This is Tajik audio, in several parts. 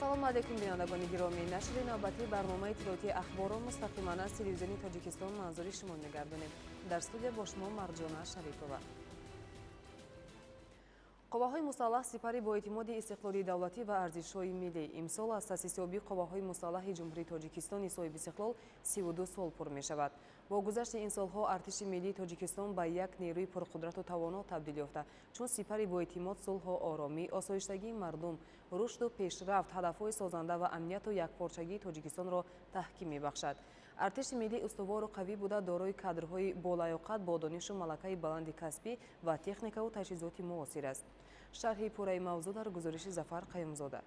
Ассалому алайкум, бинандагони гиромӣ. Нашри навбатии барномаи иттилоотии Ахборро мустақиман аз Телевизиони Тоҷикистон манзури шумо мегардонем. Дар студия бо шумо Марҷона Шарипова. Қувваҳои мусаллаҳ — сипари боэътимоди истиқлоли давлатӣ ва арзишҳои миллӣ. Имсол аз таъсисёбии Қувваҳои мусаллаҳи Ҷумҳурии Тоҷикистони соҳибистиқлол 32 сол пур мешавад. Бо гузашти ин солҳо артиши миллии Тоҷикистон ба як нерӯи пурқудрату тавоно табдил ёфта, чун сипари боэътимод сулҳу оромӣ, осоиштагии мардум, рушду пешрафт, ҳадафҳои созанда ва амнияту якпорчагии Тоҷикистонро таҳким мебахшад. Артиши миллӣ устувору қавӣ буда, дорои кадрҳои болаёқат бо донишу малакаи баланди касбӣ ва техникаву таҷҳизоти муосир аст. Шарҳи пурраи мавзӯъ дар гузориши Зафар Қаюмзода.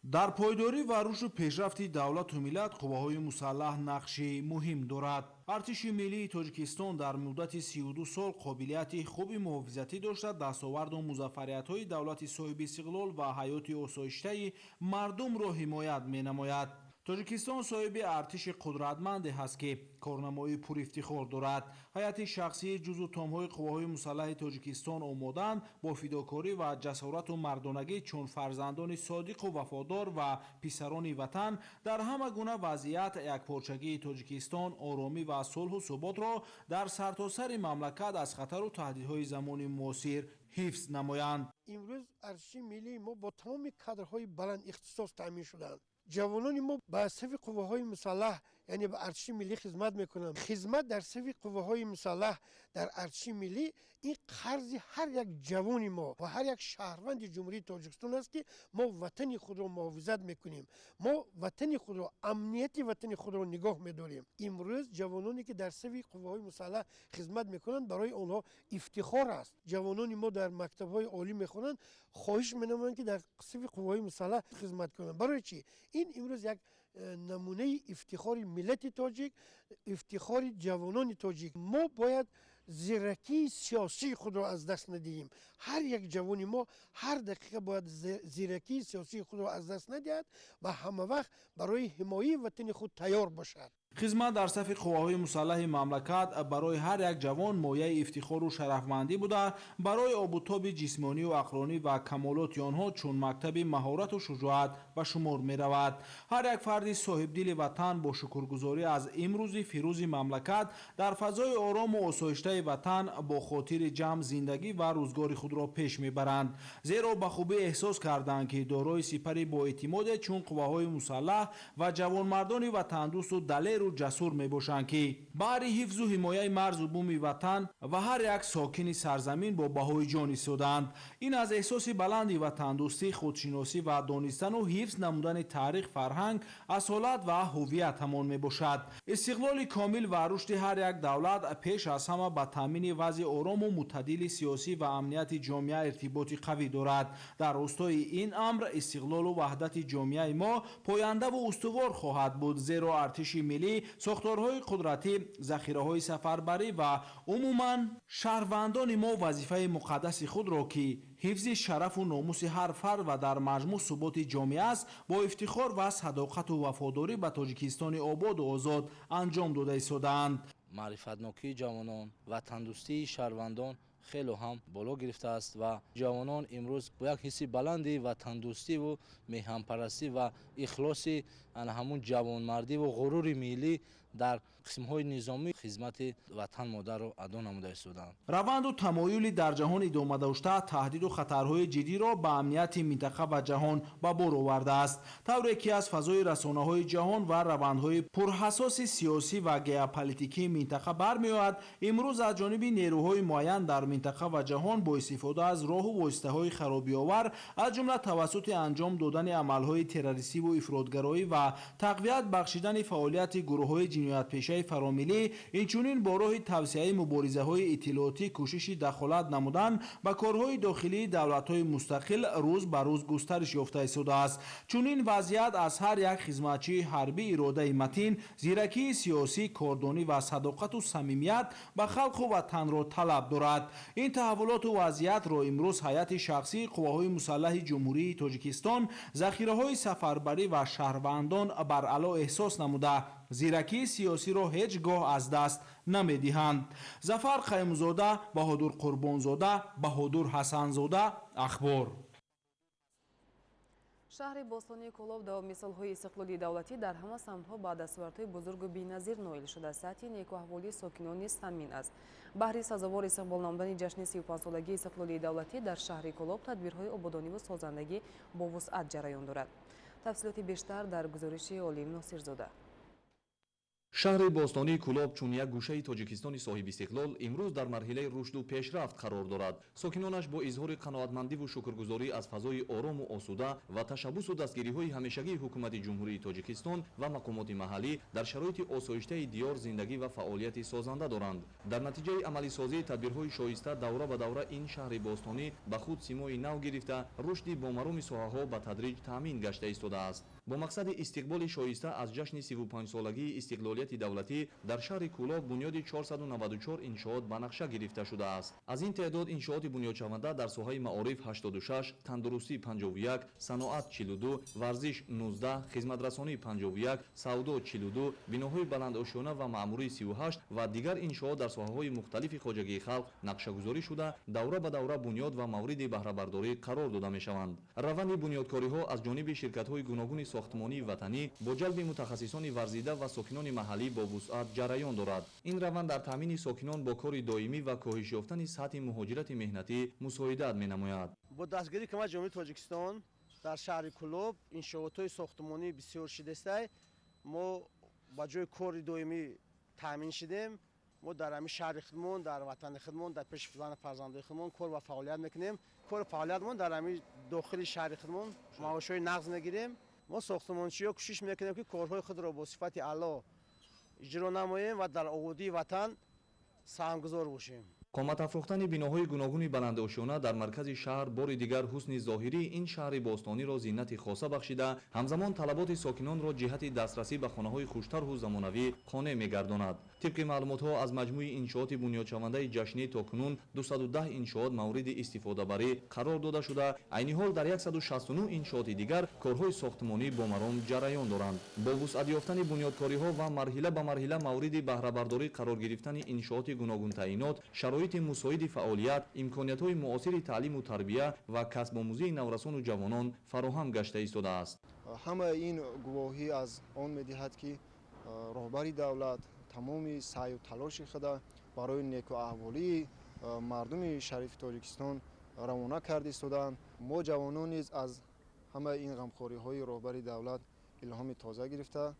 Дар пойдорӣ ва рушду пешрафти давлату миллат қувваҳои мусаллаҳ нақши муҳим дорад. Артиши миллии Тоҷикистон дар муддати 32 сол қобилияти хуби муҳофизатӣ дошта, дастоварду музаффариятҳои давлати соҳибистиқлол ва ҳаёти осоиштаи мардумро ҳимоят менамояд. Тоҷикистон соҳиби артиши қудратманде ҳаст, ки корнамоии пурифтихор дорад. Ҳайати шахсии ҷузу томҳои қувваҳои мусаллаҳи Тоҷикистон омодаанд бо фидокорӣ ва ҷасорату мардонагӣ, чун фарзандони содиқу вафодор ва писарони ватан, дар ҳама гуна вазъият якпорчагии Тоҷикистон, оромӣ ва сулҳу суботро дар сартосари мамлакат аз хатару таҳдидҳои замони муосир ҳифз намоянд. Имрӯз артиши миллии мо бо тамоми кадрҳои баландихтисос таъмин шуданд. Ҷавонони мо ба сафи қувваҳои мусаллаҳ, яъне ба артиши миллӣ хизмат мекунанд. Хизмат дар сафи қувваҳои мусаллаҳ, дар артиши миллӣ — ин қарзи ҳар як ҷавони мо ва ҳар як шаҳрванди Ҷумҳурии Тоҷикистон аст, ки мо ватани худро муҳофизат мекунем, мо ватани худро, амнияти ватани худро нигоҳ медорем. Имрӯз ҷавононе, ки дар сафи қувваҳои мусаллаҳ хизмат мекунанд, барои онҳо ифтихор аст. Ҷавонони мо дар мактабҳои олӣ мехонанд, хоҳиш менамоянд, ки дар сафи қувваҳои мусаллаҳ хизмат кунанд. Барои чӣ? Ин имрӯз як намунаи ифтихори миллати тоҷик, ифтихори ҷавонони тоҷик. Мо бояд зиракии сиёсии худро аз даст надиҳем. Ҳар як ҷавони мо ҳар дақиқа бояд зиракии сиёсии худро аз даст надиҳад ва ҳамавақт барои ҳимояи ватани худ тайёр бошад. Хизмат дар сафи қувваҳои мусаллаҳи мамлакат барои ҳар як ҷавон мояи ифтихору шарафмандӣ буда, барои обутоби ҷисмонию ақлонӣ ва камолоти онҳо чун мактаби маҳорату шуҷоат ба шумор меравад. Ҳар як фарди соҳибдили ватан бо шукргузорӣ аз имрӯзи фирӯзи мамлакат дар фазои орому осоиштаи ватан бо хотири ҷамъ зиндагӣ ва рӯзгори худро пеш мебаранд, зеро ба хубӣ эҳсос карданд, ки дорои сипари боэътимоде чун қувваҳои мусаллаҳ ва ҷавонмардони ватандӯсту далеру ҷасур мебошанд, ки баҳри ҳифзу ҳимояи марзу буми ватан ва ҳар як сокини сарзамин бо баҳои ҷон истодаанд. Ин аз эҳсоси баланди ватандӯстӣ, худшиносӣ ва донистану ҳифз намудани таърих, фарҳанг, асолат ва ҳуввият ҳамон мебошад. Истиқлоли комил ва рушди ҳар як давлат пеш аз ҳама ба таъмини вазъи орому мӯътадили сиёсӣ ва амнияти ҷомеа иртиботи қавӣ дорад. Дар ростои ин амр истиқлолу ваҳдати ҷомеаи мо пояндаву устувор хоҳад буд, зеро артиши миллӣ, сохторҳои қудратӣ, захираҳои сафарбарӣ ва умуман шаҳрвандони мо вазифаи муқаддаси худро, ки ҳифзи шарафу номуси ҳар фард ва дар маҷмӯъ суботи ҷомеа аст, бо ифтихор ва садоқату вафодорӣ ба Тоҷикистони ободу озод анҷом дода истодаанд. Маърифатнокии ҷавонон, ватандӯстии шаҳрвандон хело ҳам боло гирифтааст ва ҷавонон имрӯз бо як ҳисси баланди ватандӯстиву меҳанпарастӣ ва ихлоси ҳамун ҷавонмардиву ғурури миллӣ дар қисмҳои низомӣ хизмати ватан модарро адо намуда истодаанд. Раванду тамоюли дар ҷаҳон идома дошта таҳдиду хатарҳои ҷиддиро ба амнияти минтақа ва ҷаҳон ба бор овардааст. Тавре ки аз фазои расонаҳои ҷаҳон ва равандҳои пурҳассоси сиёсӣ ва геополитикии минтақа бармеояд, имрӯз аз ҷониби нерӯҳои муайян дар минтақа ва ҷаҳон бо истифода аз роҳу воситаҳои харобиовар, аз ҷумла тавассути анҷом додани амалҳои террористиву ифротгароӣ ва тақвият бахшидани фаъолияти гурӯҳҳои ҷиноятпешаи фаромиллӣ, инчунин бо роҳи тавсеаи муборизаҳои иттилоотӣ кӯшиши дахолат намудан ба корҳои дохилии давлатҳои мустақил рӯз ба рӯз густариш ёфта истодааст. Чунин вазъият аз ҳар як хизматчии ҳарбӣ иродаи матин, зиракии сиёсӣ, кордонӣ ва садоқату самимият ба халқу ватанро талаб дорад. Ин таҳаввулоту вазъиятро имрӯз ҳайати шахсии қувваҳои мусаллаҳи Ҷумҳурии Тоҷикистон, захираҳои сафарбарӣ ва шаҳрвандон баръало эҳсос намуда, зиракии сиёсиро ҳеҷ гоҳ аз даст намедиҳанд. Зафар Қаюмзода, Баҳодур Қурбонзода, Баҳодур Ҳасанзода, Ахбор. Шаҳри бостонии Кӯлоб давоми солҳои истиқлолии давлатӣ дар ҳама самтҳо ба дастовардҳои бузургу беназир ноил шуда, сатҳи некуаҳволии сокинон низ таъмин аст. Баҳри сазовор истиқбол намудани ҷашни 35-солагии истиқлолии давлатӣ дар шаҳри Кӯлоб тадбирҳои ободониву созандагӣ бо вусъат ҷараён дорад. Тафсилоти бештар дар гузориши Олим Носирзода. Шаҳри бостонии Кӯлоб чун як гӯшаи Тоҷикистони соҳибистиқлол имрӯз дар марҳилаи рушду пешрафт қарор дорад. Сокинонаш бо изҳори қаноатмандиву шукргузорӣ аз фазои орому осуда ва ташаббусу дастгириҳои ҳамешагии ҳукумати Ҷумҳурии Тоҷикистон ва мақомоти маҳаллӣ дар шароити осоиштаи диёр зиндагӣ ва фаъолияти созанда доранд. Дар натиҷаи амалисозии тадбирҳои шоиста давра ба давра ин шаҳри бостонӣ ба худ симои нав гирифта, рушди бомароми соҳаҳо ба тадриҷ таъмин гашта истодааст. Бо мақсади истиқболи шоиста аз ҷашни 35-солагии истиқлолияти давлатӣ дар шаҳри Кӯлоб бунёди 494 иншоот ба нақша гирифта шудааст. Аз ин теъдод иншооти бунёдшаванда дар соҳаи маориф 86, тандурустӣ 51, саноат 42, варзиш 19, хизматрасонӣ 51, савдо 42, биноҳои баландошёна ва маъмурӣ 38 ва дигар иншоот дар соҳаҳои мухталифи хоҷагии халқ нақшагузорӣ шуда, давра ба давра бунёд ва мавриди баҳрабардорӣ қарор дода мешаванд. Раванди бунёдкориҳо аз ҷониби ширкатҳои гуногуни сохтмонии ватанӣ бо ҷалби мутахассисони варзида ва сокинони маҳаллӣ бо вусъат ҷараён дорад. Ин раванд дар таъмини сокинон бо кори доимӣ ва коҳиш ёфтани сатҳи муҳоҷирати меҳнатӣ мусоидат менамояд. Бо дастгирии Ҳукумати Ҷумҳурии Тоҷикистон дар шаҳри Кӯлоб иншоотҳои сохтмонӣ бисёр шидастай. Мо ба ҷои кори доимӣ таъмин шидем. Мо дар ҳамин шаҳри худмон, дар ватани худмон, дар пеши фарзандои худмон кор ва фаъолият мекунем. Кор фаъолиятмон дар ҳамин дохили шаҳри худмон маошҳои нағз мегирем. Мо сохтмончиҳо кӯшиш мекунем, ки корҳои худро бо сифати аъло иҷро намоем ва дар ободии ватан саҳмгузор бошем. Қомат афрохтани биноҳои гуногуни баландошёна дар маркази шаҳр бори дигар ҳусни зоҳирии ин шаҳри бостониро зинати хоса бахшида, ҳамзамон талаботи сокинонро ҷиҳати дастрасӣ ба хонаҳои хуштарҳу замонавӣ қонеъ мегардонад. Тибқи маълумотҳо аз маҷмӯи иншооти бунёдшавандаи ҷашнӣ то кунун 210 иншоот мавриди истифодабарӣ қарор дода шуда, айни ҳол дар 169 иншооти дигар корҳои сохтмонӣ бо маром ҷараён доранд. Бо вусъат ёфтани бунёдкориҳо ва марҳила ба марҳила мавриди баҳрабардорӣ қарор гирифтани иншооти гуногунтаъинот, шароити мусоиди фаъолият, имкониятҳои муосири таълиму тарбия ва касбомӯзии наврасону ҷавонон фароҳам гашта истодааст. Ҳамаи ин гувоҳӣ аз он медиҳад, ки роҳбари давлат тамоми саъю талоши худа барои некуаҳволии мардуми шарифи Тоҷикистон равона карда истодаанд. Мо ҷавонон низ аз ҳамаи ин ғамхориҳои роҳбари давлат илҳоми тоза гирифта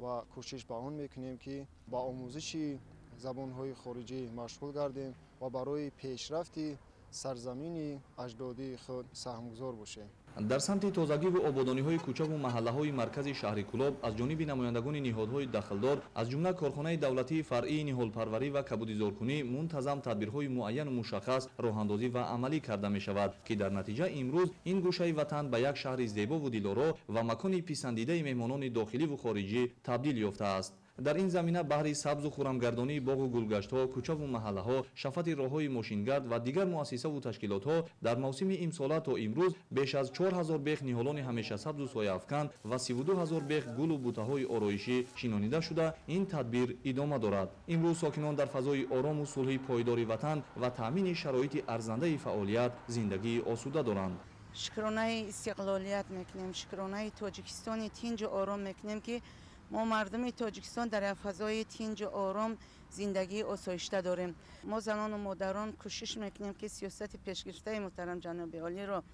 ва кӯшиш ба он мекунем, ки ба омӯзиши забонҳои хориҷӣ машғул гардем ва барои пешрафти сарзамини аҷдодии худ саҳмгузор бошем. Дар самти тозагиву ободониҳои кӯчаву маҳаллаҳои маркази шаҳри Кӯлоб аз ҷониби намояндагони ниҳодҳои дахлдор, аз ҷумла корхонаи давлатии фаръии ниҳолпарварӣ ва кабудизоркунӣ мунтазам тадбирҳои муайяну мушаххас роҳандозӣ ва амалӣ карда мешавад, ки дар натиҷа имрӯз ин гӯшаи ватан ба як шаҳри зебову дилоро ва макони писандидаи меҳмонони дохиливу хориҷӣ табдил ёфтааст. Дар ин замина баҳри сабзу хурамгардонии боғу гулгаштҳо, кӯчаву маҳаллаҳо, шафати роҳҳои мошингард ва дигар муассисаву ташкилотҳо дар мавсими имсола то имрӯз беш аз 4000 бех ниҳолони ҳамешасабзу сояафкан ва 32 000 бех гулу бутаҳои ороишӣ шинонида шуда, ин тадбир идома дорад. Имрӯз сокинон дар фазои орому сулҳи пойдори ватан ва таъмини шароити арзандаи фаъолият зиндагии осуда доранд. Шукронаи истиқлолият мекунем, шукронаи Тоҷикистони тинҷу ором мекунем, ки мо мардуми Тоҷикистон дар як фазои тинҷу ором зиндагии осоишта дорем. Мо, занону модарон, кӯшиш мекунем, ки сиёсати пешгирифтаи муҳтарам ҷаноби олиро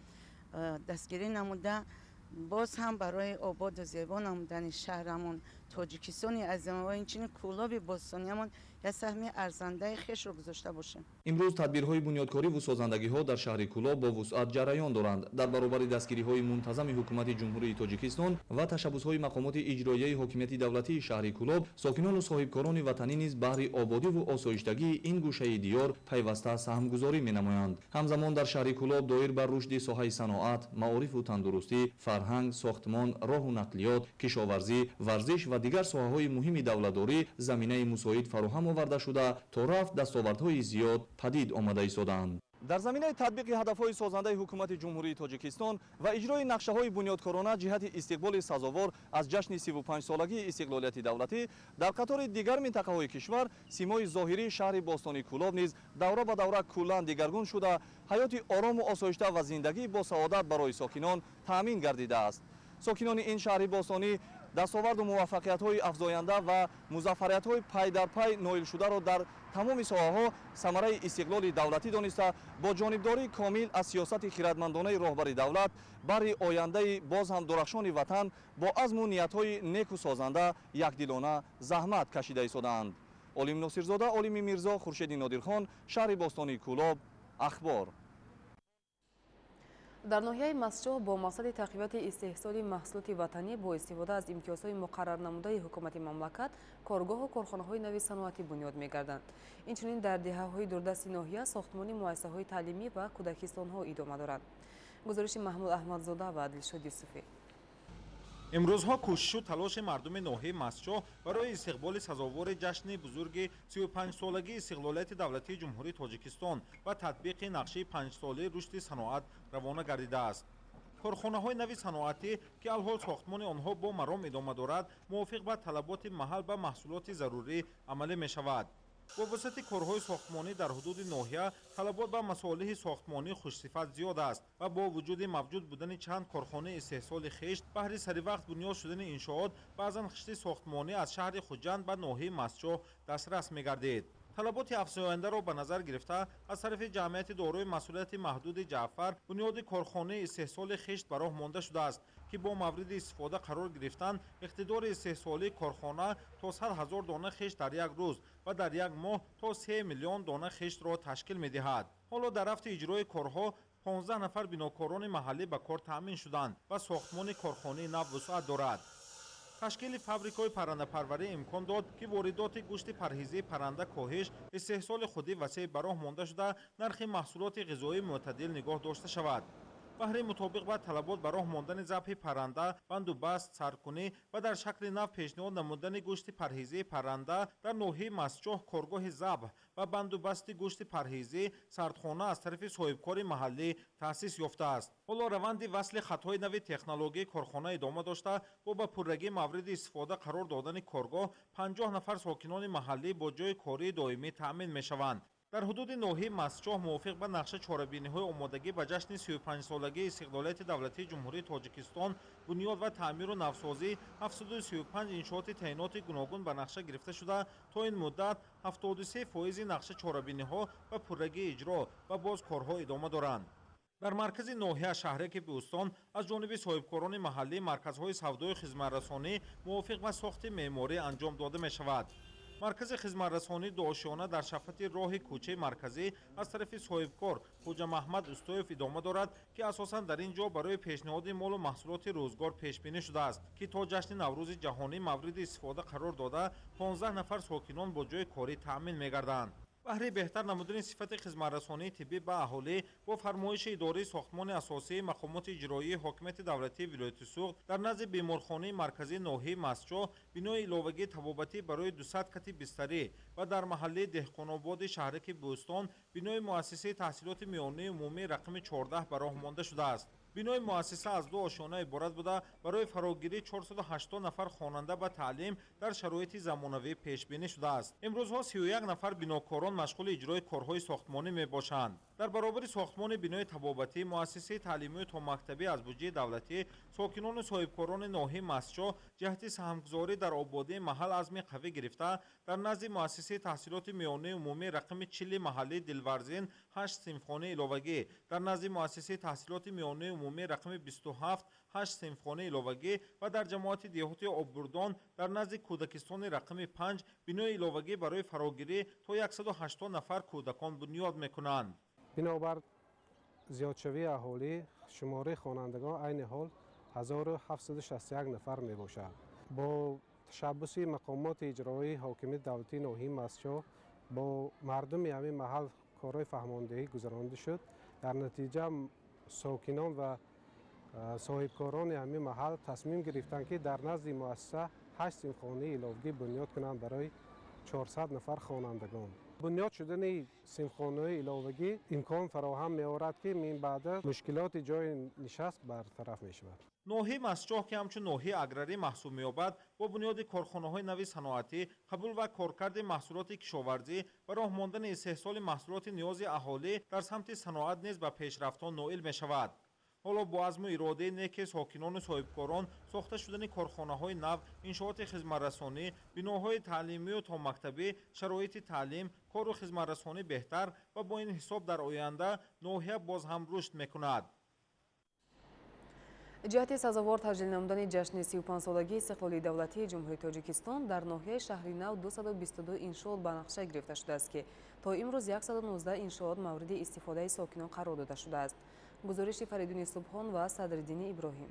дастгирӣ намуда, боз ҳам барои ободу зебо намудани шаҳрамон, Тоҷикистони азим ва инчунин Кӯлоби бостониямон як саҳми арзандаи хешро гузошта бошем. Имрӯз тадбирҳои бунёдкориву созандагиҳо дар шаҳри Кӯлоб бо вусъат ҷараён доранд. Дар баробари дастгириҳои мунтазами ҳукумати Ҷумҳурии Тоҷикистон ва ташаббусҳои мақомоти иҷроияи ҳокимияти давлатии шаҳри Кӯлоб, сокинону соҳибкорони ватанӣ низ баҳри ободиву осоиштагии ин гӯшаи диёр пайваста саҳмгузорӣ менамоянд. Ҳамзамон дар шаҳри Кӯлоб доир ба рушди соҳаи саноат, маорифу тандурустӣ, фарҳанг, сохтмон, роҳу нақлиёт, кишоварзӣ, варзиш ва дигар соҳаҳои муҳими давлатдорӣ заминаи мусоид фароҳам оварда шуда, то рафт дастовардҳои зиёд падид омада истодаанд. Дар заминаи татбиқи ҳадафҳои созандаи ҳукумати Ҷумҳурии Тоҷикистон ва иҷрои нақшаҳои бунёдкорона ҷиҳати истиқболи сазовор аз ҷашни 35-солагии истиқлолияти давлатӣ дар қатори дигар минтақаҳои кишвар, симои зоҳирии шаҳри бостонии Кӯлоб низ давра ба давра куллан дигаргун шуда, ҳаёти орому осоишта ва зиндагии босаодат барои сокинон таъмин гардидааст. Сокинони ин шаҳри бостонӣ дастоварду муваффақиятҳои афзоянда ва музаффариятҳои пай дар пай ноилшударо дар тамоми соҳаҳо самараи истиқлоли давлатӣ дониста, бо ҷонибдории комил аз сиёсати хиратмандонаи роҳбари давлат бари ояндаи боз ҳам дурахшони ватан бо азму ниятҳои неку созанда якдилона заҳмат кашида истодаанд. Олим Носирзода, Олими Мирзо, Хуршеди Нодирхон, шаҳри бостонии Кӯлоб, Ахбор. Дар ноҳияи Мастчоҳ бо мақсади тақвияти истеҳсоли маҳсулоти ватанӣ бо истифода аз имтиёзҳои муқаррарнамудаи ҳукумати мамлакат коргоҳу корхонаҳои нави саноатӣ бунёд мегарданд. Инчунин дар деҳаҳои дурдасти ноҳия сохтмони муассисаҳои таълимӣ ва кӯдакистонҳо идома дорад. Гузориши Маҳмуд Аҳмадзода ва Дилшод Юсуфӣ. Имрӯзҳо кӯшишу талоши мардуми ноҳияи Мастчоҳ барои истиқболи сазовори ҷашни бузурги 35-солагии истиқлолияти давлатии Ҷумҳурии Тоҷикистон ва татбиқи нақшаи панҷсолаи рушди саноат равона гардидааст. Корхонаҳои нави саноатӣ, ки алҳол сохтмони онҳо бо маром идома дорад, мувофиқ ба талаботи маҳал ба маҳсулоти зарурӣ амалӣ мешавад. Бо вусъати корҳои сохтмонӣ дар ҳудуди ноҳия талабот ба масолиҳи сохтмонӣ хушсифат зиёд аст ва бо вуҷуди мавҷуд будани чанд корхонаи истеҳсоли хишт баҳри саривақт бунёд шудани иншоот баъзан хишти сохтмонӣ аз шаҳри Хуҷанд ба ноҳияи Мастчоҳ дастрас мегардид. Талаботи афзояндаро ба назар гирифта аз тарафи ҷамъияти дорои масъулияти маҳдуди Ҷаъфар бунёди корхонаи истеҳсоли хишт ба роҳ монда шудааст, ки бо мавриди истифода қарор гирифтан иқтидори истеҳсолии корхона то 100 ҳазор дона хишт дар як рӯз ва дар як моҳ то 3 миллион дона хиштро ташкил медиҳад. Ҳоло дар рафти иҷрои корҳо 15 нафар бинокорони маҳаллӣ ба кор таъмин шуданд ва сохтмони корхонаи нав вусъат дорад. Ташкили фабрикаҳои паррандапарварӣ имкон дод, ки воридоти гӯшти парҳизии парранда коҳиш, истеҳсоли худӣ васеъ ба роҳ монда шуда, нархи маҳсулоти ғизоӣ мӯътадил нигоҳ дошта шавад. Баҳри мутобиқ ба талабот ба роҳ мондани забҳи парранда, бандубаст, саркунӣ ва дар шакли нав пешниҳод намудани гӯшти парҳизии парранда дар ноҳияи Мастчоҳ коргоҳи забҳ ва бандубасти гӯшти парҳизӣ сардхона аз тарафи соҳибкори маҳаллӣ таъсис ёфтааст. Ҳоло раванди васли хатҳои нави технологияи корхона идома дошта, бо ба пуррагӣ мавриди истифода қарор додани коргоҳ 50 нафар сокинони маҳаллӣ бо ҷойи кории доимӣ таъмин мешаванд. Дар ҳудуди ноҳияи Мастчоҳ мувофиқ ба нақша чорабиниҳои омодагӣ ба ҷашни 35-солагии истиқлолияти давлатии Ҷумҳурии Тоҷикистон бунёд ва таъмиру навсозӣ 735 иншооти таъиноти гуногун ба нақша гирифта шуда, то ин муддат 73% нақша чорабиниҳо ба пуррагӣ иҷро ва боз корҳо идома доранд. Дар маркази ноҳия шаҳраки Бӯстон аз ҷониби соҳибкорони маҳаллӣ марказҳои савдою хизматрасонӣ мувофиқ ба сохти меъморӣ анҷом дода мешавад. Маркази хизматрасонии дуошиёна дар шафати роҳи кӯчаи марказӣ аз тарафи соҳибкор Хуҷа Маҳмад Устоев идома дорад, ки асосан дар ин ҷо барои пешниҳоди молу маҳсулоти рӯзгор пешбинӣ шудааст, ки то ҷашни Наврӯзи ҷаҳонӣ мавриди истифода қарор дода 15 нафар сокинон бо ҷойи корӣ таъмин мегарданд. Баҳри беҳтар намудани сифати хизматрасонии тиббӣ ба аҳолӣ бо фармоиши идораи сохтмони асосии мақомоти иҷроии ҳокимияти давлатии вилояти Суғд дар назди беморхонаи марказии ноҳияи Мастчоҳ бинои иловагии табобатӣ барои 200 кати бистарӣ ва дар маҳаллаи Деҳқонободи шаҳраки Бӯстон бинои муассисаи таҳсилоти миёнаи умумӣ рақами 14 ба роҳ монда шудааст. Бинои муассиса аз ду ошёна иборат буда, барои фарогирии 480 нафар хонанда ба таълим дар шароити замонавӣ пешбинӣ шудааст. Имрӯзҳо 31 нафар бинокорон машғули иҷрои корҳои сохтмонӣ мебошанд. Дар баробари сохтмони бинои табобатӣ, муассисаи таълимию томактабӣ аз буҷаи давлатӣ, сокинону соҳибкорони ноҳияи Мастчоҳ ҷиҳати саҳмгузорӣ дар ободии маҳал азми қавӣ гирифта, дар назди муассисаи таҳсилоти миёнаи умумӣ рақами 40 маҳаллии Дилварзин 8 синфхонаи иловагӣ, дар назди муассисаи таҳсилоти миёнаи умумӣ рақами 27 8 синфхонаи иловагӣ ва дар ҷамоати деҳоти Оббурдон дар назди кӯдакистони рақами 5 бинои иловагӣ барои фарогирӣ то 180 нафар кӯдакон бунёд мекунанд. Бинобар зиёдшавии аҳолӣ шумораи хонандагон айни ҳол 1761 нафар мебошад. Бо ташаббуси мақомоти иҷроии ҳокимияти давлатии ноҳияи Мастчоҳ бо мардуми ҳамин маҳал корҳои фаҳмондиҳӣ гузаронида шуд. Дар натиҷа сокинон ва соҳибкорони ҳамин маҳал тасмим гирифтанд, ки дар назди муассиса 8 синфхонаи иловагӣ бунёд кунанд барои 400 нафар хонандагон. Бунёд шудани синфхонаҳои иловагӣ имкон фароҳам меорад, ки минбаъда мушкилоти ҷойи нишаст бартараф мешавад. Ноҳияи Мастчоҳ, ки ҳамчун ноҳияи аграрӣ маҳсуб меёбад, бо бунёди корхонаҳои нави саноатӣ, қабул ва коркарди маҳсулоти кишоварзӣ ва роҳ мондани истеҳсоли маҳсулоти ниёзи аҳолӣ дар самти саноат низ ба пешрафтҳо ноил мешавад. Ҳоло бо азму иродаи неки сокинону соҳибкорон сохта шудани корхонаҳои нав, иншооти хизматрасонӣ, биноҳои таълимию томактабӣ, шароити таълим, кору хизматрасонӣ беҳтар ва бо ин ҳисоб дар оянда ноҳия боз ҳам рушд мекунад. Ҷиҳати сазовор таҷлил намудани ҷашни 35-солагии истиқлоли давлатии Ҷумҳурии Тоҷикистон дар ноҳияи Шаҳри Нав 222 иншоот ба нақша гирифта шудааст, ки то имрӯз 119 иншоот мавриди истифодаи сокинон қарор дода шудааст. Гузориши Фаридуни Субҳон ва Садриддини Иброҳим.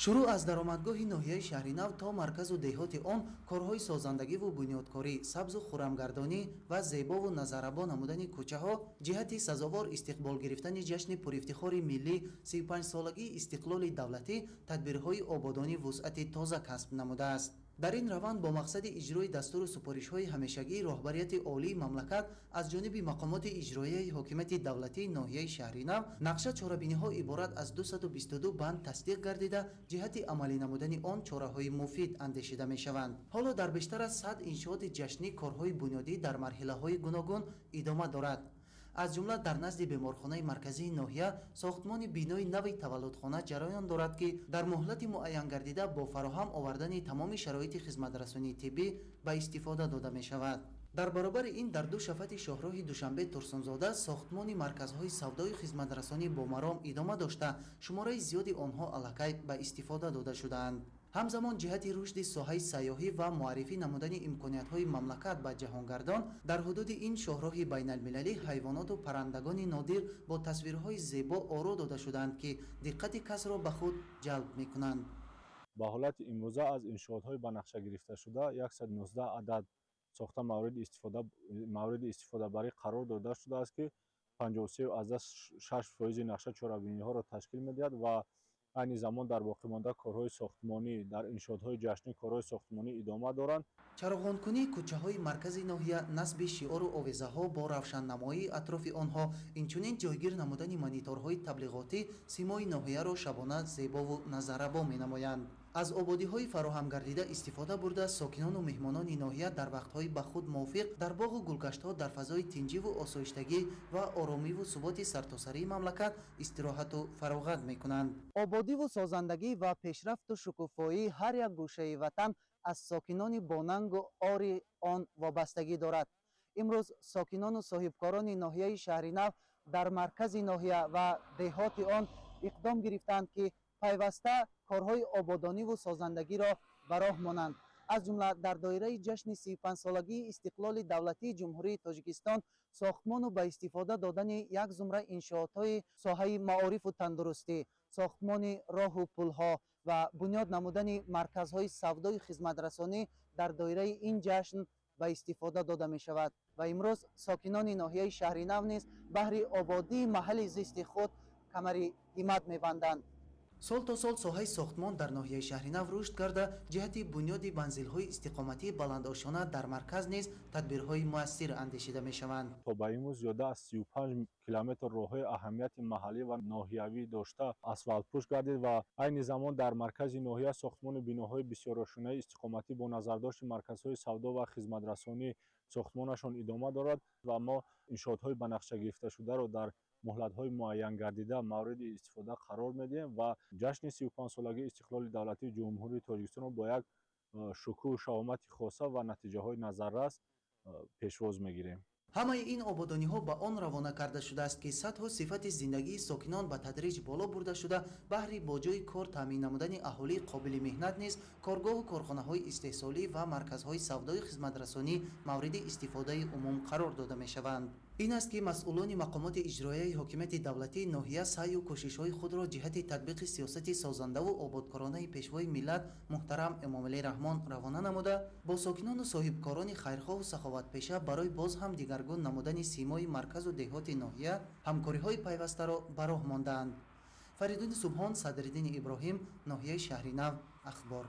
Шурӯъ аз даромадгоҳи ноҳияи Шаҳри Нав то марказу деҳоти он корҳои созандагиву бунёдкорӣ, сабзу хурамгардонӣ ва зебову назаррабо намудани кӯчаҳо ҷиҳати сазовор истиқбол гирифтани ҷашни пурифтихори миллӣ 35-солагии истиқлоли давлатӣ тадбирҳои ободонӣ вусъати тоза касб намудааст. Дар ин раванд бо мақсади иҷрои дастуру супоришҳои ҳамешагии роҳбарияти олии мамлакат аз ҷониби мақомоти иҷроияи ҳокимияти давлатии ноҳияи Шаҳри Нав нақша чорабиниҳо иборат аз 222 банд тасдиқ гардида, ҷиҳати амалӣ намудани он чораҳои муфид андешида мешаванд. Ҳоло дар бештар аз 100 иншооти ҷашнӣ корҳои бунёдӣ дар марҳилаҳои гуногун идома дорад. Аз ҷумла дар назди беморхонаи марказии ноҳия сохтмони бинои нави таваллудхона ҷараён дорад, ки дар муҳлати муайянгардида бо фароҳам овардани тамоми шароити хизматрасонии тиббӣ ба истифода дода мешавад. Дар баробари ин дар ду шафати шоҳроҳи Душанбе Турсунзода сохтмони марказҳои савдою хизматрасонӣ бо маром идома дошта, шумораи зиёди онҳо аллакай ба истифода дода шудаанд. Ҳамзамон ҷиҳати рушди соҳаи сайёҳӣ ва муаррифӣ намудани имкониятҳои мамлакат ба ҷаҳонгардон дар ҳудуди ин шоҳроҳи байналмилалӣ ҳайвоноту паррандагони нодир бо тасвирҳои зебо оро дода шудаанд, ки диққати касро ба худ ҷалб мекунанд. Ба ҳолати имрӯза аз иншоотҳои ба нақша гирифташуда 119 адад сохта мавриди истифодабарӣ қарор дода шудааст, ки 53,6% нақша чорабиниҳоро ташкил медиҳад ва айни замон дар боқимонда корҳои сохтмонӣ дар иншоотҳои ҷашнӣ корҳои сохтмонӣ идома доранд. Чароғонкунии кӯчаҳои маркази ноҳия, насби шиору овезаҳо бо равшаннамоии атрофи онҳо, инчунин ҷойгир намудани мониторҳои таблиғотӣ симои ноҳияро шабона зебову назаррабо менамоянд. Аз ободиҳои фароҳамгардида истифода бурда, сокинону меҳмонони ноҳия дар вақтҳои ба худ мувофиқ дар боғу гулгаштҳо дар фазои тинҷиву осоиштагӣ ва оромиву суботи сартосарии мамлакат истироҳату фароғат мекунанд. Ободиву созандагӣ ва пешрафту шукуфоии ҳар як гӯшаи ватан аз сокинони бонангу ори он вобастагӣ дорад. Имрӯз сокинону соҳибкорони ноҳияи Шаҳри Нав дар маркази ноҳия ва деҳоти он иқдом гирифтанд, ки пайваста корҳои ободониву созандагиро ба роҳ монанд. Аз ҷумла дар доираи ҷашни 35-солагии истиқлоли давлатии Ҷумҳурии Тоҷикистон сохтмону ба истифода додани як зумра иншоотҳои соҳаи маорифу тандурустӣ, сохтмони роҳу пулҳо ва бунёд намудани марказҳои савдою хизматрасонӣ дар доираи ин ҷашн ба истифода дода мешавад ва имрӯз сокинони ноҳияи Шаҳри Нав низ баҳри ободии маҳалли зисти худ камари ҳиммат мебанданд. Сол то сол соҳаи сохтмон дар ноҳияи Шаҳри Нав рушд карда, ҷиҳати бунёди манзилҳои истиқоматии баландошёна дар марказ низ тадбирҳои муассир андешида мешаванд. То ба имрӯз зиёда аз 35 километр роҳҳои аҳамияти маҳаллӣ ва ноҳиявӣ дошта асфалтпӯш гардид ва айни замон дар маркази ноҳия сохтмони биноҳои бисёрошёнаи истиқоматӣ бо назардошти марказҳои савдо ва хизматрасонӣ сохтмонашон идома дорад ва мо иншоотҳои ба нақша гирифташударо дар муҳлатҳои муайянгардида мавриди истифода қарор медиҳем ва ҷашни 35-солагии истиқлоли давлатии Ҷумҳурии Тоҷикистонро бо як шукӯҳу шаҳомати хоса ва натиҷаҳои назаррас пешвоз мегирем. Ҳамаи ин ободониҳо ба он равона карда шудааст, ки сатҳу сифати зиндагии сокинон ба тадриҷ боло бурда шуда, баҳри бо ҷойи кор таъмин намудани аҳолии қобили меҳнат низ коргоҳу корхонаҳои истеҳсолӣ ва марказҳои савдою хизматрасонӣ мавриди истифодаи умум қарор дода мешаванд. Ин аст, ки масъулони мақомоти иҷроияи ҳокимияти давлатии ноҳия саъю кӯшишҳои худро ҷиҳати татбиқи сиёсати созандаву ободкоронаи пешвои миллат муҳтарам Эмомалӣ Раҳмон равона намуда, бо сокинону соҳибкорони хайрхоҳу саховатпеша барои боз ҳам дигаргун намудани симои марказу деҳоти ноҳия ҳамкориҳои пайвастаро ба роҳ мондаанд. Фаридуни Субҳон, Садриддини Иброҳим, ноҳияи Шаҳри Нав, Ахбор.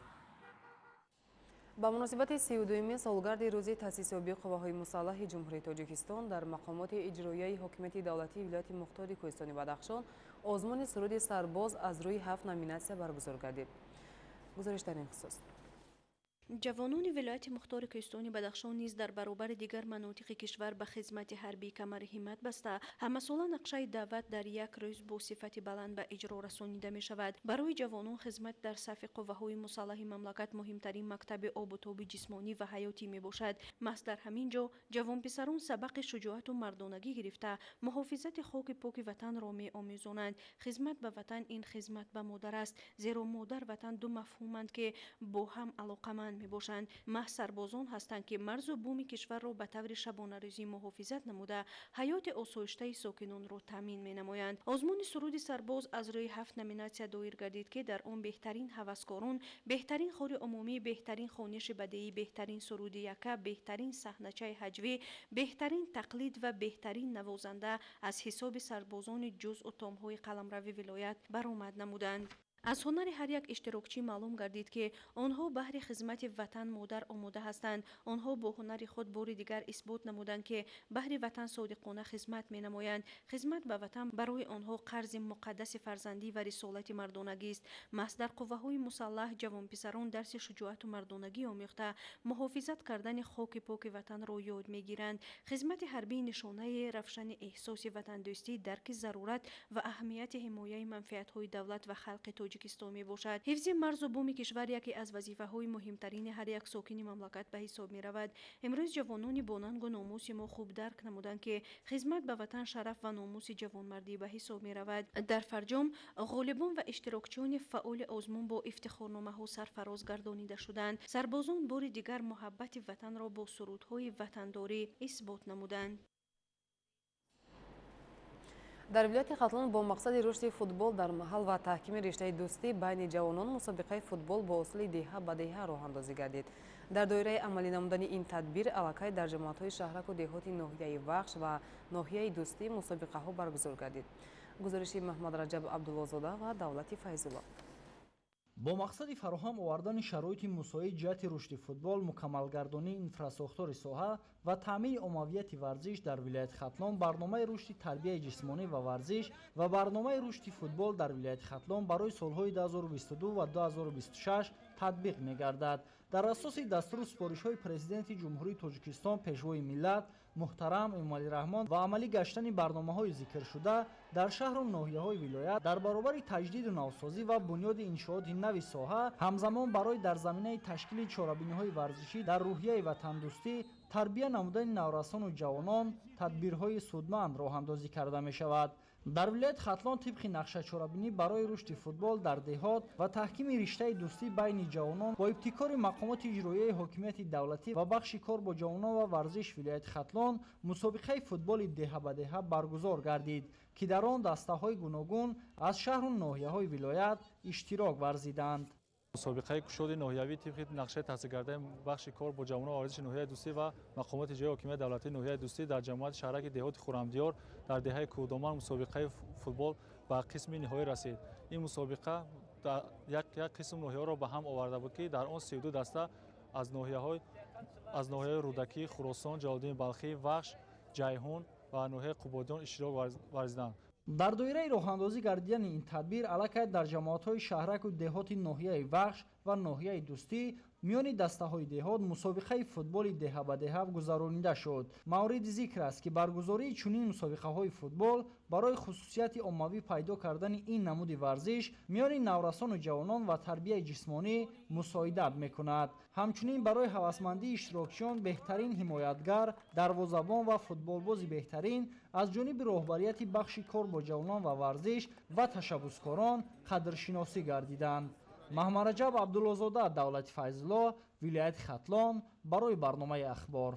Ба муносибати 32-юмин солгарди рӯзи таъсисёбии қувваҳои мусаллаҳи Ҷумҳурии Тоҷикистон дар мақомоти иҷроияи ҳокимияти давлатии вилояти Мухтори Кӯҳистони Бадахшон озмуни суруди сарбоз аз рӯи 7 номинатсия баргузор гардид. Гузориш дар ин хусус. Ҷавонони вилояти Мухтори Кӯҳистони Бадахшон низ дар баробари дигар манотиқи кишвар ба хизмати ҳарбӣ камари ҳиммат баста, ҳамасола нақшаи даъват дар як рӯз бо сифати баланд ба иҷро расонида мешавад. Барои ҷавонон хизмат дар сафи қувваҳои мусаллаҳи мамлакат муҳимтарин мактаби обутоби ҷисмонӣ ва ҳаётӣ мебошад. Маҳз дар ҳамин ҷо ҷавонписарон сабақи шуҷоату мардонагӣ гирифта, муҳофизати хоки поки ватанро меомӯзонанд. Хизмат ба ватан ин хизмат ба модар аст, зеро модар ватан ду мафҳуманд, ки бо ҳам алоқаманд мебошанд. Маҳз сарбозон ҳастанд, ки марзу буми кишварро ба таври шабонарӯзӣ муҳофизат намуда, ҳаёти осоиштаи сокинонро таъмин менамоянд. Озмуни суруди сарбоз аз рӯи 7 номинатсия доир гардид, ки дар он беҳтарин ҳаваскорон, беҳтарин хори умумӣ, беҳтарин хониши бадеӣ, беҳтарин суруди яка, беҳтарин саҳначаи ҳаҷвӣ, беҳтарин тақлид ва беҳтарин навозанда аз ҳисоби сарбозони ҷузъу томҳои қаламрави вилоят баромад намуданд. Аз ҳунари ҳар як иштирокчӣ маълум гардид, ки онҳо баҳри хизмати ватан модар омода ҳастанд. Онҳо бо ҳунари худ бори дигар исбот намуданд, ки баҳри ватан содиқона хизмат менамоянд. Хизмат ба ватан барои онҳо қарзи муқаддаси фарзандӣ ва рисолати мардонагист. Маҳз дар қувваҳои мусаллаҳ ҷавонписарон дарси шуҷоату мардонагӣ омӯхта, муҳофизат кардани хоки поки ватанро ёд мегиранд. Хизмати ҳарбӣ нишонаи равшани эҳсоси ватандӯстӣ, дарки зарурат ва аҳамияти ҳимояи манфиатҳои давлат ва халқи Тоҷикистон мебошад. Ҳифзи марзу буми кишвар яке аз вазифаҳои муҳимтарини ҳар як сокини мамлакат ба ҳисоб меравад. Имрӯз ҷавонони бонангу номуси мо хуб дарк намуданд, ки хизмат ба ватан шараф ва номуси ҷавонмардӣ ба ҳисоб меравад. Дар фарҷом ғолибон ва иштирокчиёни фаъоли озмун бо ифтихорномаҳо сарфароз гардонида шуданд. Сарбозон бори дигар муҳаббати ватанро бо сурудҳои ватандорӣ исбот намуданд. Дар вилояти Хатлон бо мақсади рушди футбол дар маҳал ва таҳкими риштаи дӯстӣ байни ҷавонон мусобиқаи футбол бо усули деҳа ба деҳа роҳандозӣ гардид. Дар доираи амалӣ намудани ин тадбир аллакай дар ҷамоатҳои шаҳраку деҳоти ноҳияи Вахш ва ноҳияи Дӯстӣ мусобиқаҳо баргузор гардид. Гузориши Маҳмадраҷаб Абдуллозода ва Давлати Файзулло. Бо мақсади фароҳам овардани шароити мусоид ҷиҳати рушди футбол, мукаммалгардонии инфрасохтори соҳа ва таъмини оммавияти варзиш дар вилояти Хатлон барномаи рушди тарбияи ҷисмонӣ ва варзиш ва барномаи рушди футбол дар вилояти Хатлон барои солҳои 2022 ва 2026 татбиқ мегардад. Дар асоси дастуру супоришҳои Президенти Ҷумҳурии Тоҷикистон, Пешвои миллат муҳтарам Эмомалӣ Раҳмон ва амалӣ гаштани барномаҳои зикршуда дар шаҳру ноҳияҳои вилоят дар баробари таҷдиду навсозӣ ва бунёди иншооти нави соҳа, ҳамзамон барои дар заминаи ташкили чорабиниҳои варзишӣ дар рӯҳияи ватандӯстӣ тарбия намудани наврасону ҷавонон тадбирҳои судманд роҳандозӣ карда мешавад. Дар вилояти Хатлон тибқи нақша чорабинӣ барои рушди футбол дар деҳот ва таҳкими риштаи дӯстӣ байни ҷавонон бо ибтикори мақомоти иҷроияи ҳокимияти давлатӣ ва бахши кор бо ҷавонон ва варзиш вилояти Хатлон мусобиқаи футболи деҳа ба деҳа баргузор гардид, ки дар он дастаҳои гуногун аз шаҳру ноҳияҳои вилоят иштирок варзиданд. Мусобиқаи кушоди ноҳиявӣ тибқи нақшаи таҳсилгардаи бахши кор бо ҷавонон ва варзиши ноҳияи Дӯстӣ ва мақомоти иҷроияи ҳокимияти давлатии ноҳияи Дӯстӣ дар ҷамоати шаҳраки деҳоти Хуррамдиёр дар деҳаи Кӯҳдоман мусобиқаи футбол ба қисми ниҳоӣ расид. Ин мусобиқа як қисм ноҳияҳоро ба ҳам оварда буд, ки дар он 32 даста аз ноҳияҳои Рӯдакӣ, Хуросон, Ҷалолиддини Балхӣ, Вахш, Ҷайҳун ва ноҳияи Қубодиён иштирок варзиданд. Дар доираи роҳандозӣ гардидани ин тадбир аллакай дар ҷамоатҳои шаҳраку деҳоти ноҳияи Вахш ва ноҳияи Дӯстӣ миёни дастаҳои деҳот мусобиқаи футболи деҳа ба деҳа гузаронида шуд. Мавриди зикр аст, ки баргузории чунин мусобиқаҳои футбол барои хусусияти оммавӣ пайдо кардани ин намуди варзиш миёни наврасону ҷавонон ва тарбияи ҷисмонӣ мусоидат мекунад. Ҳамчунин барои ҳавасмандии иштирокчиён беҳтарин ҳимоятгар, дарвозабон ва футболбози беҳтарин аз ҷониби роҳбарияти бахши кор бо ҷавонон ва варзиш ва ташаббускорон қадршиносӣ гардиданд. Маҳмадраҷаб Абдуллозода, Давлати Файзулло, вилояти Хатлон барои барномаи Ахбор.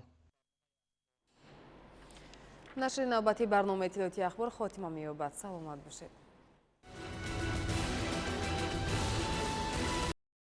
Нашри навбати барномаи иттилоотии Ахбор хотима меёбад. Саломат бошед.